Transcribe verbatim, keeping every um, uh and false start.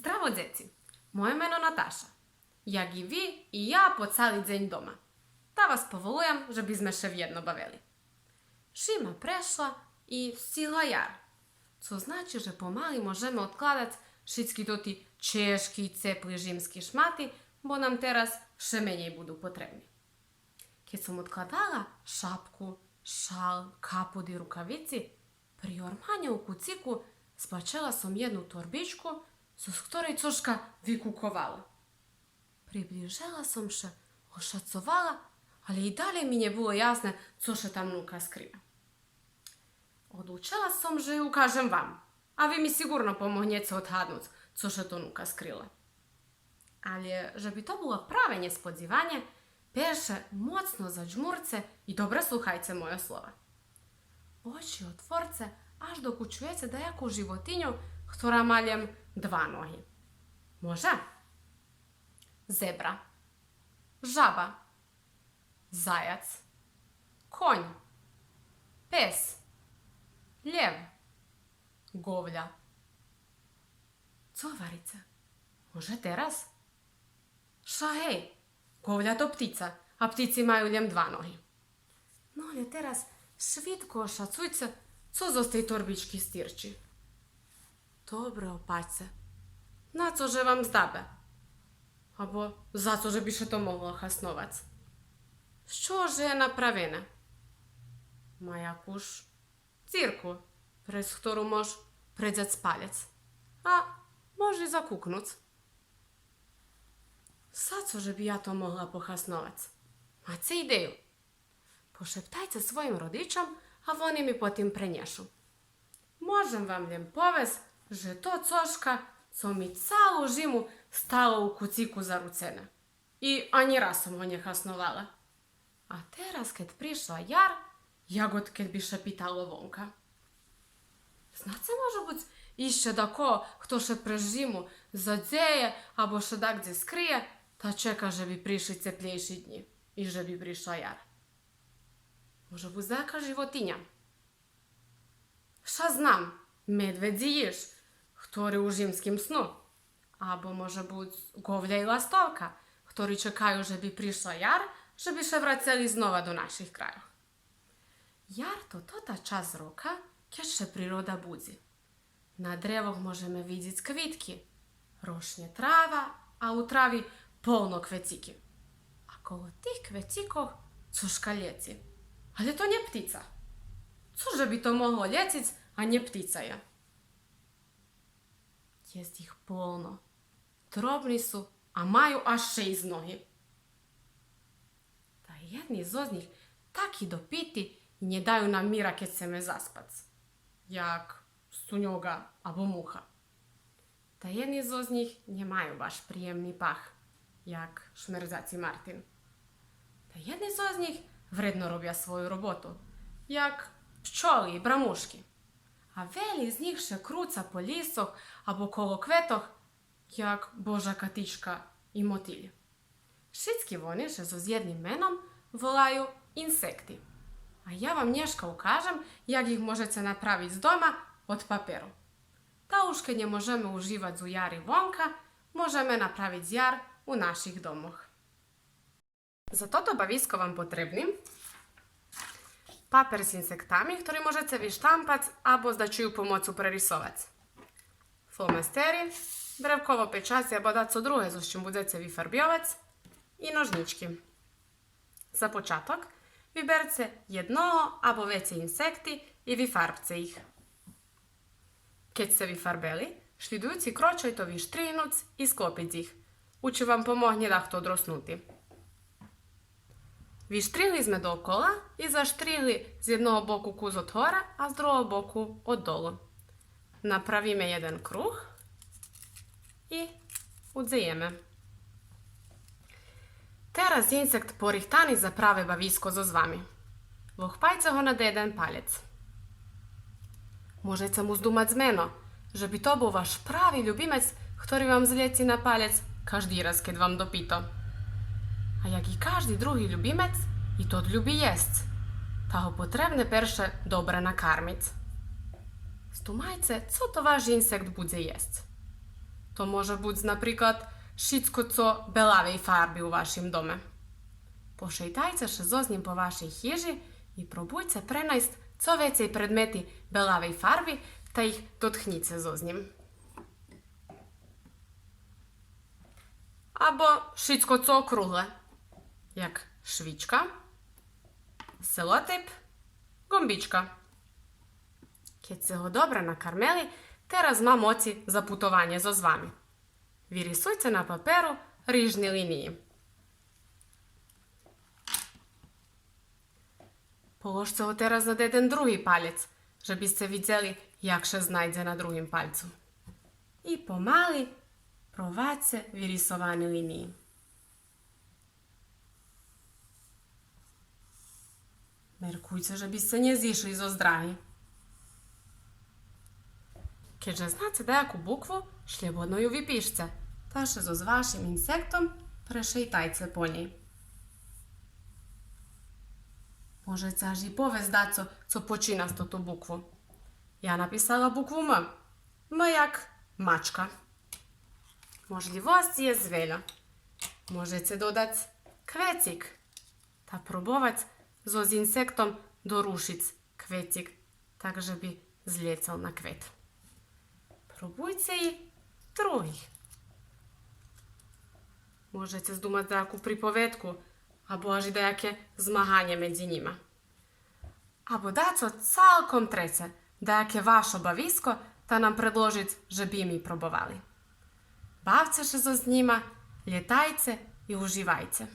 Здраво, дзеци! Моє мено Наташа. Як и ви, и я по цали дзень дома. Та вас поволуєм же бизме ше вєдно бавели. Жима прешла и сцигла яр. Цо значи же помали можеме одкладац шицки тоти чежки и цепли жимски шмати, бо нам тераз ше менєй буду потребни. Кед сом одкладала шапку, шал, капут и рукавици, при орманє у куцику збачела сом єдну торбичку, зоз хторей цошка викуковало. Приближела сом ше, ошацовала, але и далєй ми нє було ясне цо ше там нука скрива. Одлучела сом же ю укажем вам, а ви ми сиґурно помогнєце одгаднуц цо ше то нука скрила. Але же би то було праве нєсподзиванє, перше моцно задзмурце и добре слухайце мойо слова. Очи отворце аж док учуєце даяку животиню хтора ма лєм два ноги. Може? Зебра. Жаба. Заяц. Конь. Пес. Лєв. Ґовля. Цо гварице? Може тераз? Ша гей, ґовля то птица, а птици маю лєм два ноги. Но але тераз швидко ошацуйце цо зоз тей торбички стирчи. Добре опатьце. На цо же вам здабе? Або за цо же би ше то могло хасновац? З чого же є направене? Ма якуш дзирку, през хтору мож предзац палєц. А мож и закукнуц. За цо же би я то могла похасновац? Маце идею? Пошептайце своїм родичом, а вони ми потим пренєшу. Можем вам лєм повесц же то цошка цо ми цалу жиму стало у куцику заруцене. И анї раз сом го нє хасновала. А тераз, кед пришла яр, як од кед би ше питало вонка. Знаце, може буц, ище дакого хто ше през жиму задзеє або ше дагдзе скриє, та чека же би пришли цеплєйши днї и же би пришла яр. Може буц даяка животиня. Ша знам, медведзи їж, хтори у жимским сну. Або може буц ґовля и ластовка, хтори чекаю же би пришла яр, же би ше врацели знова до наших крайох. Яр то тота часц рока, кед ше природа будзи. На древох можеме видзиц квитки, рошнє трава, а у трави полно квецики. А коло тих квецикох цошка лєци. Але то нє птица. Цо же би то могло лєциц, а нє птица є? Єст их полно. Дробни су, а маю аж шейсц ноги. Та єдни зоз нїх таки допити и нє даю нам мира кед сцеме заспац, як суньога або муха. Та єдни зоз нїх нє маю баш приємни пах, як шмердзаци Мартин. Та єдни зоз нїх вредно робя свою роботу, як пчоли и брамушки. А велї з нїх ше круца по лїсцох або коло кветох, як божа катичка и мотилї. Шицки вони ше зоз єдним меном волаю инсекти. А я вам нєшка укажем як их можеце направиц дома од паперу. Та уж кед нє можеме уживац у яри вонка, можеме направиц яр у наших домох. За тото бависко вам потребни папер з инсектами, хтори можеце виштампац або з дачию помоцу прерисовац. Фломастери, древково печаци або дацо друге зоз чим будзеце вифарбйовац, и ножнїчки. За початок виберце єдного або вецей инсекти и вифарбце их. Кед сце вифарбели, шлїдуюци крочай то виштригнуц и склопиц их. Учи вам помогнє дахто одроснути. Виштригли зме доокола и заштригли з єдного боку кус одгора, а з другого боку оддолу. Направиме єден круг и удзеєме. Тераз инсект порихтани за праве бависко зоз вами. Вохпайце го на єден палєц. Можеце му здумац мено, же би то бул ваш прави любимец, хтори вам злєци на палєц кажди раз кед вам допито. А як и кажди други любимец, и тот люби єсц. Та го потребне перше добре накармиц. Здумайце цо то ваш инсект будзе єсц. То може буц, наприклад, шицко цо белавей фарби у вашим доме. Пошейтайце ше зоз нїм по вашей хижи и пробуйце пренайсц цо вецей предмети белавей фарби, та их дотхнїце зоз нїм. Або шицко цо округле, як швичка, селотейп, ґомбичка. Кед сце го добре накармели, тераз ма моци за путованє зоз вами. Вирисуйце на паперу рижни линиї. Положце го тераз на деден други палєц, же бисце видзели як ше знайдзе на другим пальцу. И помали провадзце вирисовани линиї. Меркуйце же бисце нє зишли зоз драги. Кед же знаце даяку букву, шлєбодно ю випишце, та ше зоз вашим инсектом прешейтайце по нєй. Можеце аж и повесц дацо цо почина з тоту букву. Я написала букву М. М як мачка. Можлївосци єст вельо. Можеце додац квецик та пробовац зоз инсектом дорушиц квецик, так же би злєцел на квет. Пробуйце и других. Можеце здумац даяку приповедку, або аж и даяке змаганє медзи нїма. Або дацо цалком треце, даяке вашо бависко, та нам предложиц же би ми пробовали. Бавце ше зоз нїма, лєтайце и уживайце.